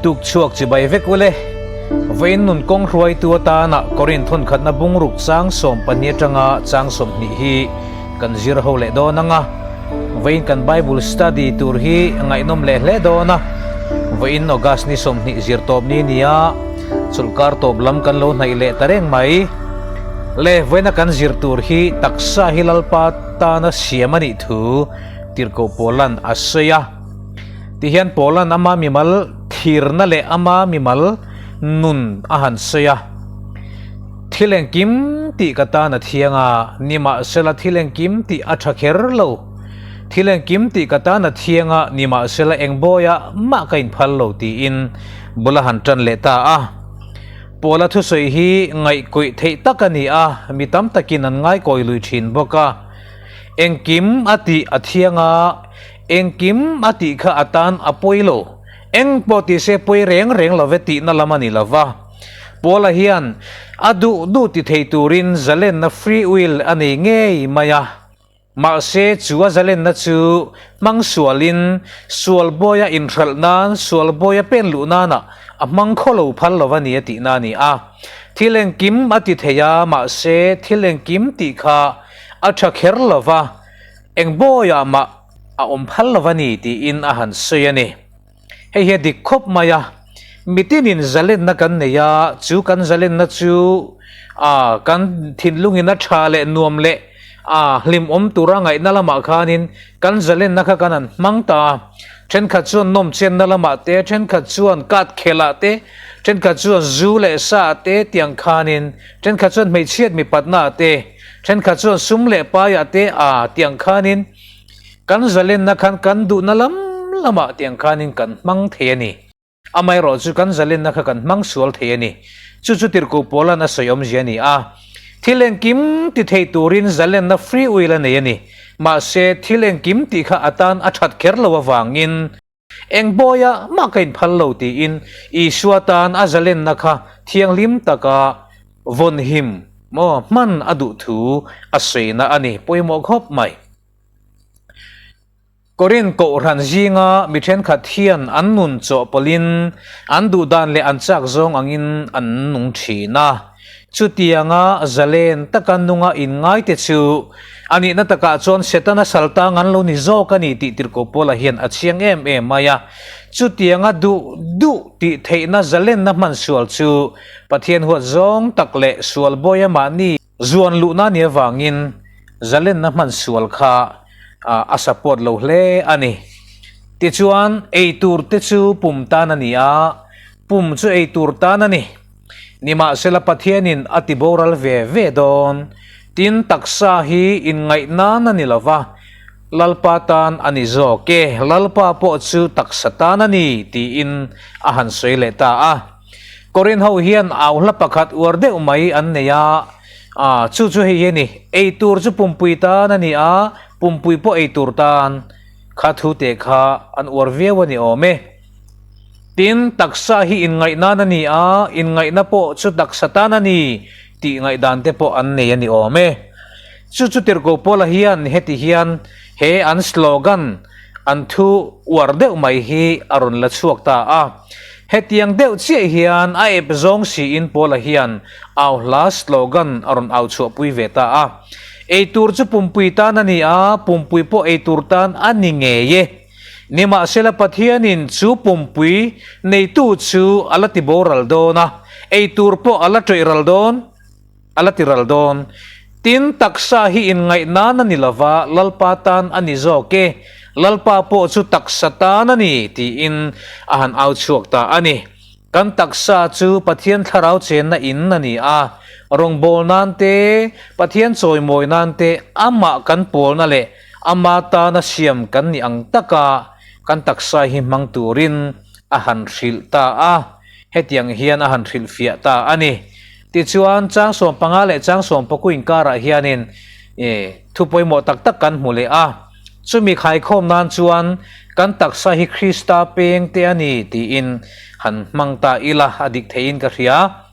Tuk chhuak chibai vek ule. Vawiin nun kawng hruaitu atana Korin thawnkhatna bungruk chang 12 atanga chang 20 hi kan zir ho leh dawn ang a. Vawiin kan Bible study tur hi ngaihnawm leh hle dawn a. Vawiin August ni 20 zir tawp ni nia chawlhkar tawp lam kan lo hnaih leh ta reng mai. Le vawiina kan zir tur hi taksa hi Lalpa tana siam a nih thu Tirhkoh Paula'n a sawi a. Tihian Paula'n ama mimal thirna leh ama mimal nun a han sawi a, Thil engkim tih ka tan a thiang a, nimahsela thil engkim tih a tha kher lo. Thil engkim tih ka tan a thiang a, nimahsela eng bawiah mah ka inphal lo tiin bul a han tan leh ta a. Paula thusawi hi ngaihkawih theih tak a ni a, mi tam takin an ngaikawi lui thin bawk a. Engkim a tih a thiang a. Engkim a tih kha a tan a pawi lo. Eng pawh ti se pawi reng reng lo ve tihna lam a ni lo va. Paula hian a duh duh ti thei turin zalenna free will a nei ngei mai a. Mahse chu a zalenna chu hmang sualin sual bawia inhralh nan, sual bawia pen luh nanah a hmang khaw lo phal lo va ni a tihna a ni a. Thil engkim a ti thei a, mahse thil engkim tih kha a tha kher lo va. Eng bawiah mah a awm phal lo a ni tiin a han sawi a ni. Hei hi a dik khawp mai a, mitinin zalenna kan nei a, chu kan zalenna chu a kan thinlungin a tha leh nuam leh a hlimawm tura ngaihna lamah khanin kan zalenna kha kan han hmang ta a. Thenkhat chuan nawmchenna lamah te, thenkhat chuan kat khelah te, thenkhat chuan zu leh sa te tiang khanin, thenkhat chuan hmeichhiat mipatna te, Thenkhat chuan sum leh paiah te a tiang khanin kan zalenna khan kan duhna lam lamah tiang khanin kan hmang thei a ni. Amaherawh chu kan zalenna kha kan hmang sual thei a ni. Chu chu Tirhkoh Paula'n a sawi awmzia a ni a. Thil engkim ti thei turin zalenna free will a nei a ni. Mahse thil engkim tih kha a tan a that kher lo avangin Eng bawiah mah ka inphal lo tiin Isua tan a zalenna kha thianghlim taka vawnhim maw hman a duh thu a sawina a ni pawimawh khawp mai. Korinth kohhran zinga mi thenkhat hian an nun chawhpawlhin an duhdan leh an chak zawng angin an nung thin a. Chutianga zalen taka nunga inngaite chu a nihna takah chuan Setana saltang an lo ni zawk a ni tih Tirhkoh Paula hian a chiang em em mai a. Chutianga duh duh tih theihna zalenna hman sual chu Pathian huat zawng tak leh sual bawia mahni zuan luhna ni avangin zalenna hman sual kha a support lo hle a ni. Tichuan, ei tur te chu pum tan a ni a, pum chu ei tur tan a ni. Nimahsela Pathianin a ti boral ve ve dawn. Tin, taksa hi inngaih nan a ni lo va, Lalpa tan a ni zawk e, Lalpa pawh chu taksa tan a ni, tiin a han sawi leh ta a. Korin ho hian au hla pakhat uar deuh mai an nei a, a, chu chu hei hi a ni, Ei tur chu pumpui tan a ni a, pumpui pawh ei tur tan. Kha thu te kha an uar viau a ni awm e. Tin, taksa hi inngaih nan a ni a, inngaihna pawh chu taksa tan a ni tih ngaihdan te pawh an nei a ni awm e. Chu chu Tirhkoh Paula hian heti hian he an slogan, an thu uar deuh mai hi a rawn la chhuak ta a. Hetiang deuh chiah hian a ep zawng siin Paula hian au hla slogan a rawn au chhuahpui ve ta a. Eitur chu pumpui tan a ni a, pumpui pawh eitur tan a ni ngei e. Nimahsela Pathianin chu pumpui neitu chu a la ti boral dawn a, ei tur pawh a la ṭawih ral dawn, a la ti ral dawn. Tin, taksa hi inngaih nan a ni lova, Lalpa tan a ni zawk e, Lalpa pawh chu taksa tan a ni, tiin a han au chhuak ta a ni. Kan taksa chu Pathian thlarau chenna in a ni a, rawngbâwl nan te, Pathian chawimawi nan te, amah kan pawlna leh ama tana siam kan nih ang taka kan taksa hi hmang turin a han hrilh ta a, hetiang hian a han hrilhfiah ta a ni. Tichuan, chang 15 leh chang 19 inkarah hianin thu pawimawh tak tak kan hmu leh a. Chumi khaikhawm nan chuan kan taksa hi Krista peng te a ni tiin han hmang ta ila a dik theiin ka hria.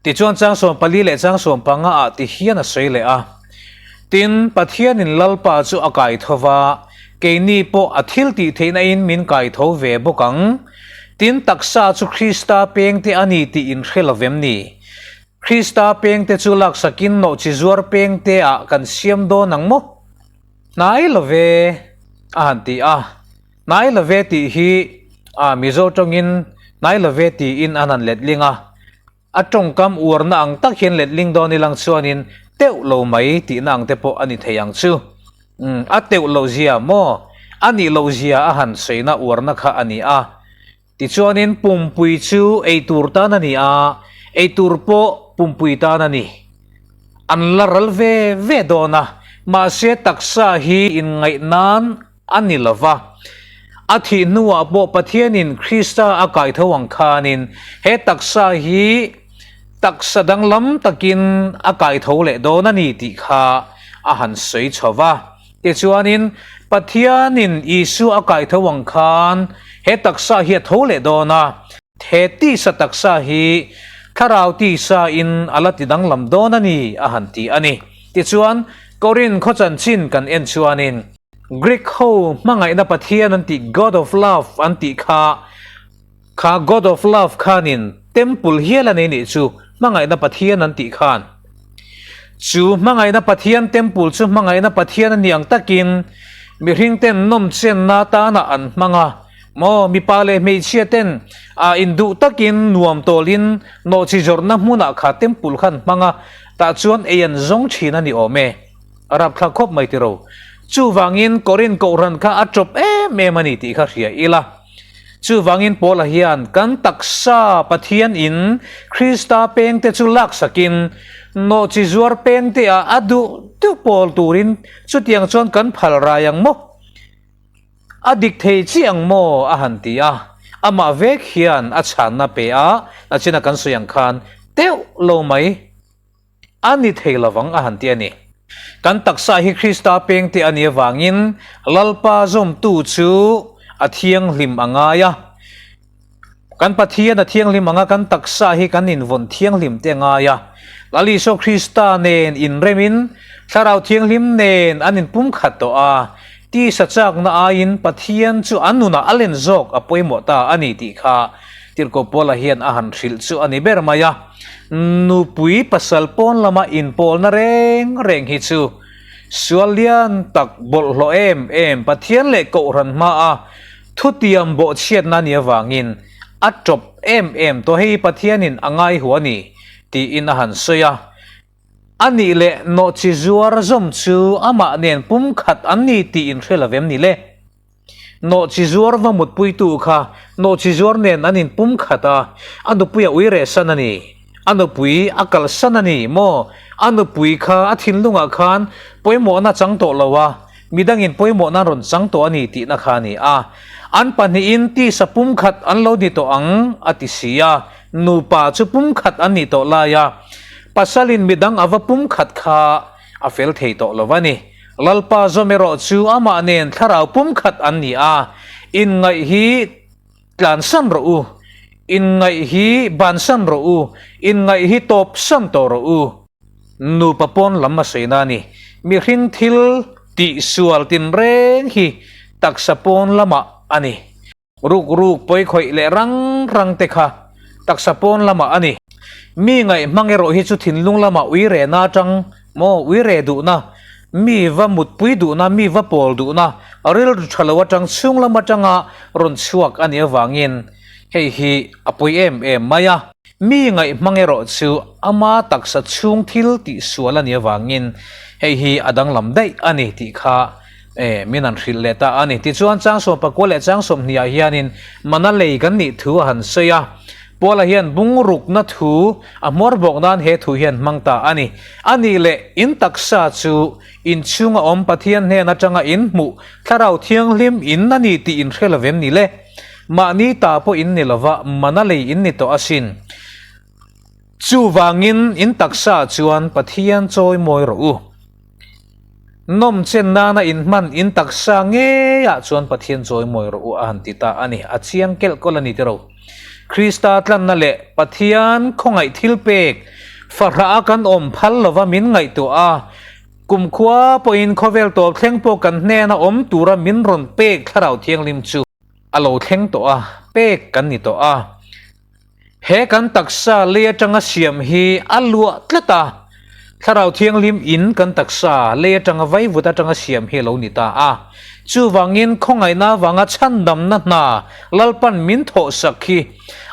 Tichuan chang 14 leh chang 15 ah ti hian a sawi leh a. Tin, Pathianin Lalpa chu a kai tho va, keini pawh a thil tih theihna in min kai tho ve bawk ang. Tin, taksa chu Krista pengte a ni tih in hre lo vem ni? Krista pengte chu laksakin nawhchi zuar pengte ah kan siam dawn ang maw? Hnai lo ve, a han ti a. Hnai lo ve tih hi a Mizo tawngin hnai lo ve tiin an han letling a. A tawngkam uarna ang tak hian letling dawn ilang chuanin teuh lo mai tihna ang te pawh a ni thei ang chu. Umm, a teuh loh zia maw? A nih loh zia a han sawina uarna kha a ni a. Tichuanin pumpui chu eitur tan a ni a, eitur pawh pumpui tan a ni. An la ral ve ve dawn a, mahse taksa hi inngaih nan a ni lo va. A thih hnuah pawh Pathianin Krista a kaitho ang khanin he taksa hi taksa danglam takin a kaitho leh dawn a ni tih kha a han sawi chho va. Tichuanin, Pathianin Isua a kaitho ang khan he taksa hi a tho leh dawn a. He tisa taksa hi thlarau tisa in a la ti danglam dawn a ni a han ti a ni. Tichuan, Korin khaw chanchin kan en chuanin, Greek ho hmangaihna pathian an tih God of Love an tih kha, kha God of Love khanin temple hial a nei nih chu hmangaihna pathian an tih khan. Chu hmangaihna pathian temple chu hmangaihna pathian a ni ang takin mihring ten nawmchenna atana an hmang a, maw mipa leh hmeichhia ten a induh takin nuam tawlin nawhchi zawrhna hmunah kha temple kha an hmang a, tah chuan ei an zawng thin a ni awm e. A rapthlak khawp mai tiro. Chuvangin Korin Kohhran kha a tawp em em a ni tih kha hria ila. Chuvangin Paula hian kan taksa Pathian in Krista pengte chu laksakin nawhchi zuar pengte ah a duh duh pawl turin chutiang chuan kan phal rai ang maw? A dik thei chiah ang maw? a han ti a. Amah vek hian a chhanna pe a, nachina kan sawi ang khan teuh lo mai. A ni thei lovang a han ti a ni. Kan taksa hi Krista pengte a nih avangin Lalpa zawmtu chu a thianghlim a ngai a. Kan Pathian a thianghlim anga kan taksa hi kan invawn thianghlim te a ngai a. Lal Isua Krista nen inremin Thlarau Thianghlim nen an inpumkhat tawh a. Tisa chakna aiin Pathian chu an nunah a len zawk a pawimawh ta a ni tih kha Tirhkoh Paula hian a han hrilh chu a ni ber mai a. Nupui pasal pawn lama inpawlna reng reng hi chu sual lian tak bawlhhlawh em em Pathian leh Kohhran hmaa thutiam bawhchhiatna a nih avangin a tawp em em tawh hei Pathianin a ngaihhu a ni tiin a han sawi a. A nih leh nawhchi zuar zawm chu amah nen pumkhat an ni tih inhre lo vem ni le? Nawhchi zuar va mutpuitu kha nawhchi zuar nen an inpum khat a, a nupui a ui reh san a ni. A nupui a kalsan a ni maw? A nupui kha a thinlungah khan pawimawhna a chang tawh lo a, midangin pawimawhna an rawn chang tawh a ni tihna kha a ni a. An pahnihin tisa pumkhat an lo ni tawh ang a ti si a, nupa chu pumkhat an nih tawh lai a, pasalin midang a va pumkhat kha a fel thei tawh lo a ni. Lalpa zawm erawh chu amah nen thlarau pumkhat an ni a, inngaih hi tlansan rawh u, inngaih hi bansan rawh u, inngaih hi tawpsan tawh rawh u. Nupa pawn lam a sawi na a ni. Mihring thil tihsual tinreng hi taksa pawn lamah a ni. Ruk ruk pawi khawih leh rang rang te kha taksa pawn lamah a ni. Mi ngaih hmang erawh hi chu thinlung lamah ui rehna atang maw, ui reh duhna, mi va mutpui duhna, mi va pawl duhna, rilru tha lo atang chhung lam atanga rawn chhuak a nih avangin hei hi a pawi em em mai a. Mi ngaih hmang erawh chu ama taksa chhung thil tihsual a nih avangin hei hi a danglam daih a ni tih kha E, min han hrilh leh ta a ni. Tichuan, Changsawm pakua leh Changsawm hniah hianin mana lei kan nih thu a han sawi a. Puala hian bungrukna thu a hmuar bawk nan he thu hian hmang ta a ni. A nih leh, in taksa chu in chhunga awm Pathian hnen atanga in hmuh Thlarau Thianghlim in a ni tih in hre lo vem ni le? Mahni ta pawh in ni lova, mana lei in ni tawh asin. Chuvangin in taksa chuan Pathian chawi mawi rawh u. Nawm chen nana in hman in taksa ngeiah chuan Pathian chawi mawi rawh u a han ti ta a ni. A chiang kelh kawlh a ni tiro. Krista tlanna leh Pathian khawngaih thil pek fahrah a kan awm phal lova min ngaihtuah a, kumkhua pawhin khawvel tawp thleng pawh kan hnena awm tura min rawn pek Thlarau Thianghlim chu a lo thleng tawh a. pek kan ni tawh a. He kan taksa lei atanga siam hi a luah tlat a, Thlarau Thianghlim in kan taksa lei atanga vaivut atanga siam hi a lo ni ta a. Chuvangin khawngaihna avanga chhandamna hna Lalpan min thawhsak hi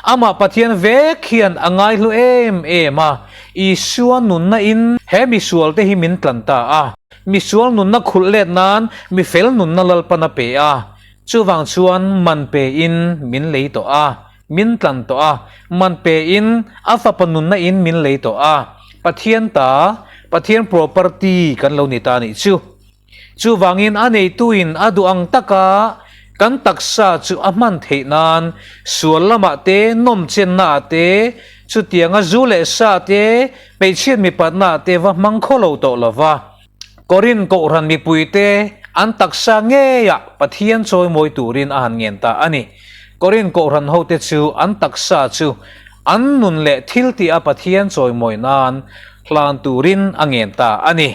Amah Pathian vek hian a ngaihlu em em a, Isua nunna in he misual te hi min tlan ta a. Misual nunna khulh let nan mifel nunna Lalpan a pe a, chuvang chuan man pe in min lei tawh a. Min tlan tawh a, man pe in a fapa nunna in min lei tawh a, Pathian ta, Pathian property kan lo ni ta nih chu. Chuvangin a neitu in a duh ang taka kan taksa chu a hman theih nan sual lamah te, nawmchenna ah te, chutianga zu leh sa te, hmeichhiat mipatna ah te va hmang khaw lo tawh lova. Korin Kohhran mipuite an taksa ngeiah Pathian chawimawi turin a han ngen ta a ni. Korin Kohhran hote chu an taksa chu an nun leh thiltih a Pathian chawimawi nan hlan turin a ngen ta a ni.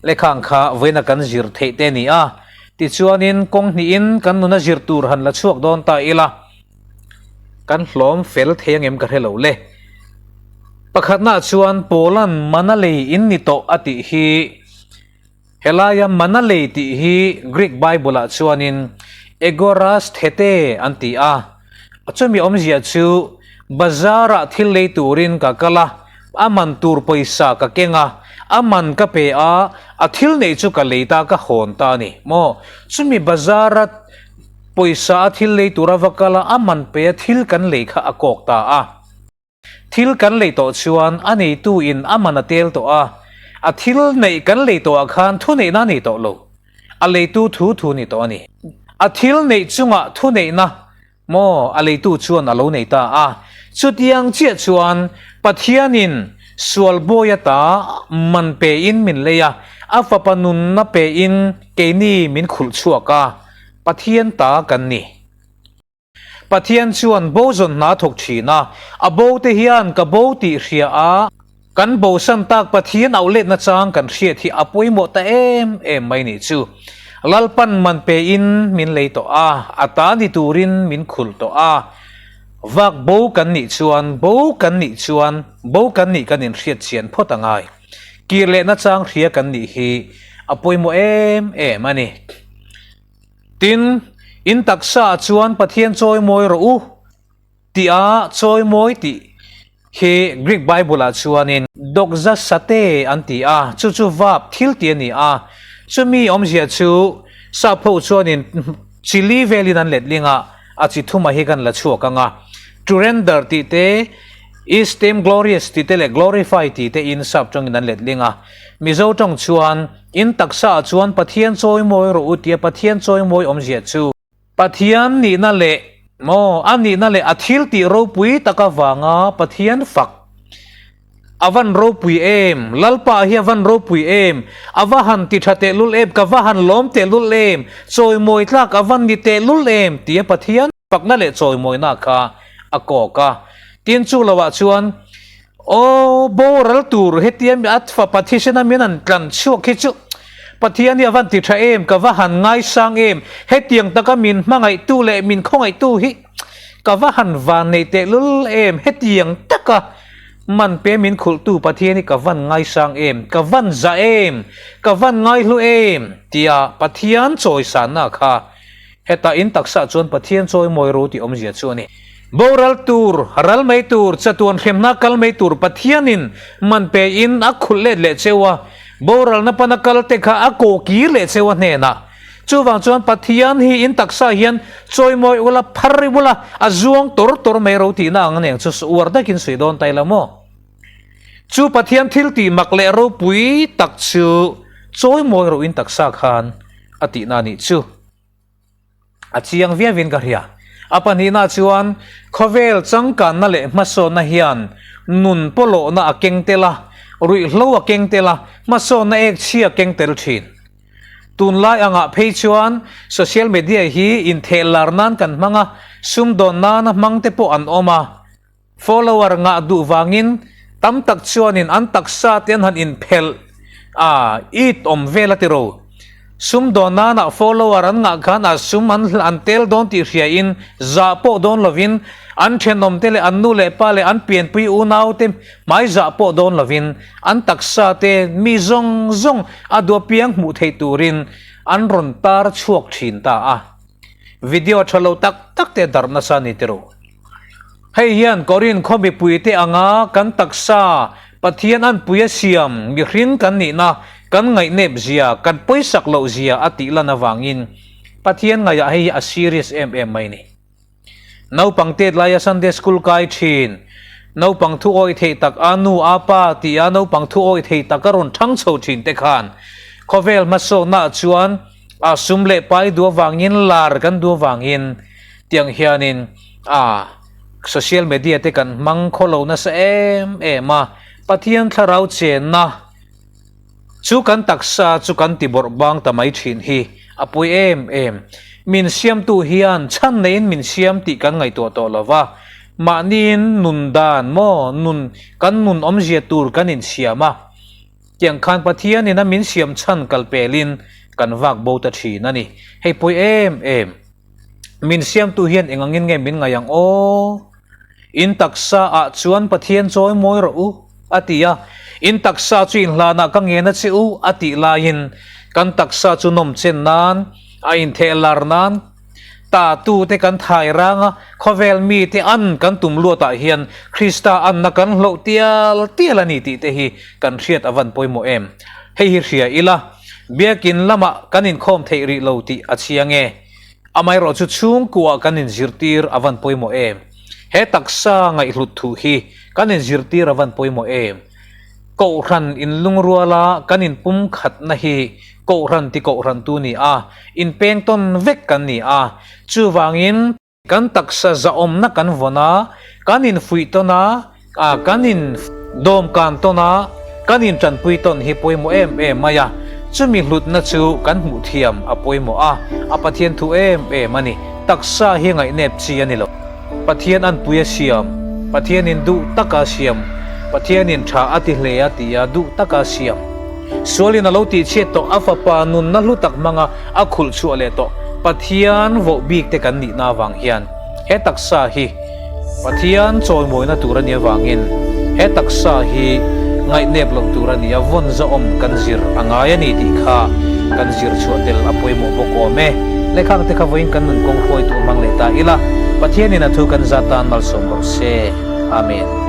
Lehkhang kha vawiina kan zir theih te a ni a, tichuanin kawng hnihin kan nuna zir tur han la chhuak dawn ta ila. Kan hlawm fel thei angem ka hre lo le. Pakhatnaah chuan Poland Manalei in ni tawh a tih hi helaia Manalei tih hi Greek Bible-ah chuanin Egoras Thete an ti a. Chumi awmzia chu bazar-ah thil lei turin ka kal a, a man tur pawisa ka keng a, a man ka pe a, a thil neih chu ka lei ta ka hawn ta a ni maw. Chumi bazar-a Pawisa a thil lei tur a va kal a, a man pe a thil kan lei kha a kawk ta a. Thil kan lei tawh chuan a neitu in a man a tel tawh a, a thil neih kan lei tawh ah khan thuneihna a nei tawh lo. A leitu thu thu ni tawh a ni. A thil neih chungah thuneihna maw a leitu chuan a lo nei ta a. Chutiang chiah chuan Pathianin sual bawi ata man pe in min lei a, a fapa nunna pe in keini min khulh chhuak a. Pathian ta kan ni. Pathian chuan bo zawn hna thawk thin a, a bo te hian ka bo tih hria a, kan bosan tak Pathian auh letna chang kan hriat hi a pawimawh ta em em mai nih chu. Lalpan man pe in min lei tawh a, a ta ni turin min khulh tawh a. Vak bo kan nih chuan bo kan nih chuan bo kan nih kan inhriat chian phawt a ngai. Kir lehna chang hria kan nih hi a pawimawh em em a ni. Tin, in taksa ah chuan Pathian chawimawi rawh u tia chawimawi tih hi Greek Bible ah chuanin doxasate an ti a, chu chu verb thil tih a ni a, chumi awmzia chu sap ho chuanin chili velin an letling a, a chi thuma hi kan la chhuak ang a, to render tih te, esteem glorious tih te leh glorify tih te in sap tawngin an letling a, Mizo tawng chuan In taksa ah chuan Pathian chawimawi rawh u tia Pathian chawimawi awmzia chu. Pathian nihna leh maw a nihna leh a thil tih ropui tak avanga Pathian fak a van ropui em, Lalpa hi a van ropui em, a va han ti tha tehlul em, ka va han lawm tehlul em, chawimawi tlak a van ni tehlul em tia Pathian fakna leh chawimawina kha a kawk a. Tin chu loah chuan Aw, boral tur hetia mi a fapa thisena min han tlan chhuak hi chu Pathian hi a van ti tha em, ka va han ngaisang em, hetiang taka min hmangaihtu leh min khawngaihtu hi ka va han van nei tehlul em, hetiang taka man pe min khulhtu Pathian hi ka van ngaisang em, ka van za em, ka van ngaihlu em tia Pathian chawisanna kha Hetah in taksa chuan Pathian chawimawi ro tih awmzia chu a ni. Boral tur, ral mai tur, chatuan hremna kal mai tur Pathianin man pe in a khulh let leh cheu a, boralna pana kal te kha a kaw kir leh cheu a hnenah. Chuvang chuan Pathian hi in taksa hian chawimawi ula, phar ula, a zuang tawr tawr mai ro tihna ang aniang chu uar takin sawi dawn ta ila maw? Chu Pathian thil tih mak leh ropui tak chu chawimawi ro in taksa khan a tihna a nih chu. A chiang viauin ka hria. A pahnihna chuan khawvel changkanna leh hmasawnna hian nun pawlawhna a keng tel a, ruihhlo a keng tel a, hmasawnna ek chhia a keng tel thin. Tunlai angah phei chuan social media hi intheh lar nan kan hmang a, sumdawn nana hmang te pawh an awm a. Follower ngah duh vangin tam tak chuanin an taksa te an han inphelh a, it awm vel a ti ro. Sumdawn nana follower an ngah khan a sum an an tel dawn tih hria in zah pawh dawn lovin an thenawm te leh an nu leh pa leh an pianpui unau te hmai zah pawh dawn lovin an taksa te mi zawng zawng a duapiang hmuh theih turin an rawn tar chhuak thin ta a. Video tha lo tak tak te darh nasa ni ti rawh. Hei hian Korin khaw mipuite anga kan taksa Pathian anpui a siam mihring kan nihna kan ngaihnep zia, kan pawisak loh zia a tih lan avangin Pathian ngaihah hei hi a serious em em mai ni. Naupang tet laia Sunday School kai thin, naupang thu awih theih tak a nu a pa tia naupang thu awih thei tak a rawn thang chho thin te khan khawvel hmasawnnaah chuan a sum leh pai duh avangin lar kan duh avangin tiang hianin a social media te kan hmang khaw lo nasa em em a, Pathian thlarau chenna chu kan taksa chu kan ti bawrh bang ta mai thin hi a pawi em em. Min siamtu hian chhan neiin min siam tih kan ngaihtuah tawh lo va, mahniin nun dan maw nun kan nun awmzia tur kan insiam a, Tiang khan Pathianin a min siam chhan kal pelin kan vak bo ta thin a ni. Hei pawi em em. Min siamtu hian eng angin nge min ngaih ang aw? In taksa ah chuan Pathian chawi mawi rawh u, a ti a. In taksa chu inhlanah ka ngen a che u, a tih laiin kan taksa chu nawm chen nan, a intheh lar nan, Ta tute kan thai rang a, khawvel mite an kan tum luatah hian Krista anna kan hloh tial tial a ni tih te hi kan hriat a van pawimawh em? Hei hi hria ila, biakin lamah kan inkhawm theih rih lo tih a chiang e. Amaherawh chu chhungkuah kan inzirtir a van pawimawh em? He taksa ngaihhlut thu hi kan inzirtir a van pawimawh em? Kohhran inlungruala kan inpumkhatna hi Kohhran ti kohhrantu ni a, inpeng tawn vek kan ni a. Chuvangin, kan taksa zahawmna kan vawn a, kan infuih tawn a, kan in dawmkan tawn a, kan intanpui tawn hi pawimawh em em mai a. Chumi hlutna chu kan hmuh thiam a pawimawh a, a Pathian thu em em a ni. Taksa hi ngaihnep chi a ni lo. Pathian anpui a siam, Pathianin duh taka siam, Pathianin tha a ti hle a ti a, duh taka siam. Sualin a lo tihchhiat tawh a fapa nunna hlu tak hmanga a khulh chhuah leh tawh Pathian voh bik te kan nihna avang hian he taksa hi Pathian chawimawina tur a nih avangin he taksa hi ngaihnep loh tur a ni a, vawn zahawm kan zir a ngai a ni tih kha kan zir chhuah tel a pawimawh bawk awm e. Lehkhang te kha vawiin kan nun kawng hruaitu hmang leh ta ila, Pathianin a thu kan zat tan malsawm rawh se. Amen.